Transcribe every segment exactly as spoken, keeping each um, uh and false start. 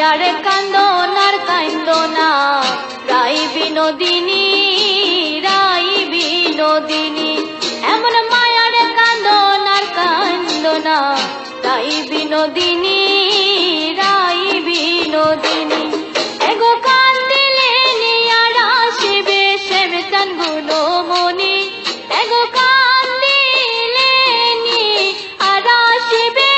আরে কান্দো না, আর কান্দো না, রাই বিনোদিনী, রাই বিনোদিনী। এমন মায়ার কান্দো না, আর কান্দো না, রাই বিনোদিনী, রাই বিনোদিনী। এগো কান্দিলে নি আর আসিবে শ্যামচান গুণমণি। এগো কান্দিলে নি আর আসিবে,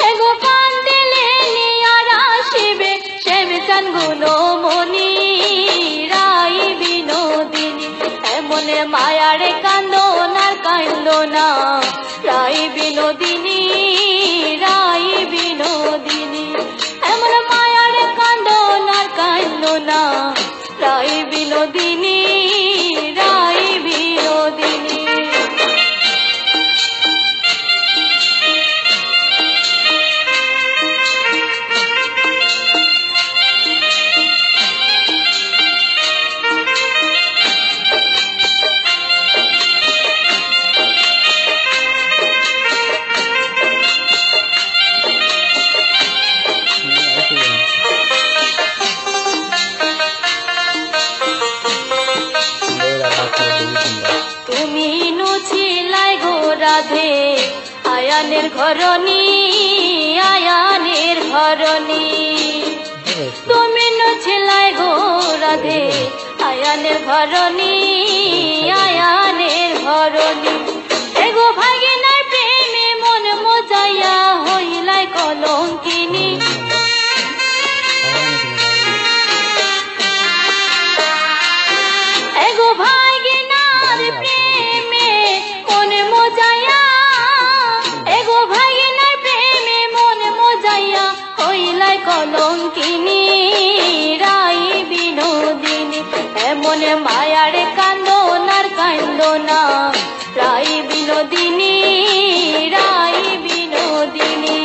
এগো কান্দিলে নি আর আসিবে শ্যামচান গুণমণি, রাই বিনোদিনী। এমন মায়ার কান্দো না, আর কান্দো না, রাই বিনোদিনী, রাই বিনোদিনী। এমন মায়ার কান্দো না, আর কান্দো না, রাই বিনোদিনী, রাই বিনোদিনী। তুমি নু ছিলায় গো রাধে, আয়ানের ঘরণী, আয়ানের ঘরণী। তুমি নু ছিলায় গো রাধে, আয়ানের ঘরণী, আয়ানের ঘরণী। এগো ভাগিনার প্রেমে মন মজাইয়া হইলায় কলঙ্কিনী। এগো ভাগিনার প্রেমে মন মজাইয়া, এগো ভাগিনার প্রেমে মন মজাইয়া হইলায় কলঙ্কিনী, রাই বিনোদিনী। এমন মায়ার কান্দো না, আর কান্দো না, রাই বিনোদিনী, রাই বিনোদিনী।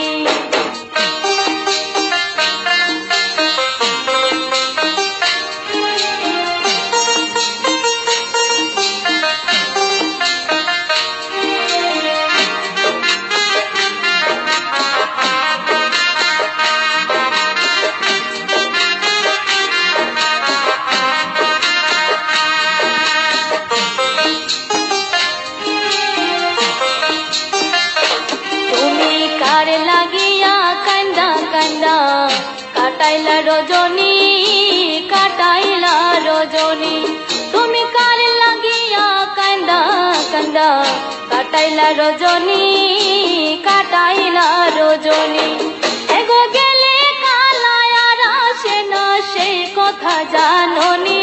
তুমি কার লাগিয়া কান্দা কান্দা কাটাইলা রজনী, কাটাইলা রজনী। তুমি কার লাগিয়া কান্দা কান্দা কাটাইলা রজনী, কাটাইলা রজনী। এগো গেলে কালা আর আসে না, সেই কথা জাননি।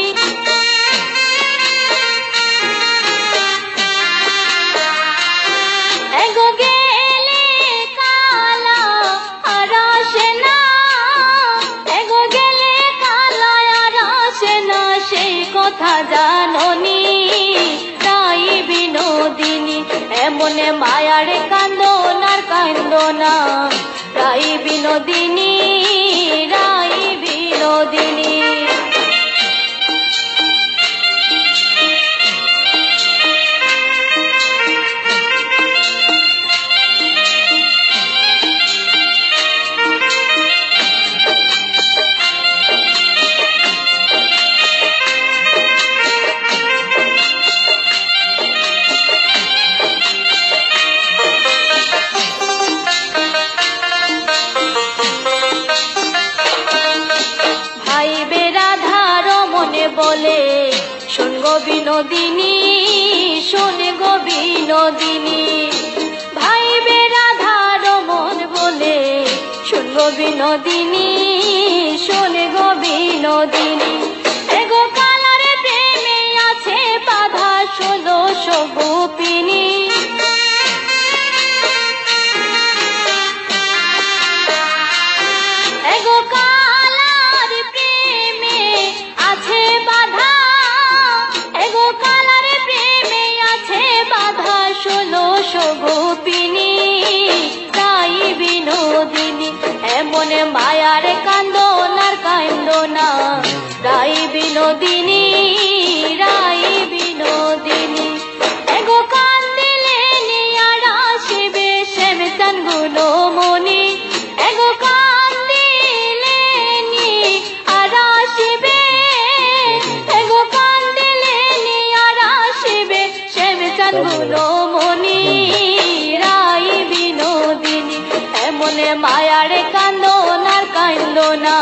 এগো গেলে কালা আর আসে না, এগো গেলে কালা আর আসে না, সেই কথা জাননি। রাই বিনোদিনী, এমনে মায়ার কান্দো না, আর কান্দো না। রাই বিনোদিনী, রাই বিনোদিনী। ভাইবে রাধা রমনে বলে, শোন গো বিনোদিনী, শোন গো বিনোদিনী। ভাইবে রাধা রমন বলে, শোন গো বিনোদিনী, শোন গো বিনোদিনী। এগো কালার প্রেমে আছে বাধা ষোলোশো গোপিনী। এগো কালার প্রেমে আছে বাধা, এগো কালার প্রেমে আছে বাধা ষোলোশো গোপিনী। রাই বিনোদিনী, এমনে মায়ার কান্দো না, আর কান্দো না। রাই বিনোদিনী, রাই বিনোদিনী। এগো কান্দি গুণমণি রায় বিনোদিনী, এমনে মায়ার কান্দন আর কান্দো না।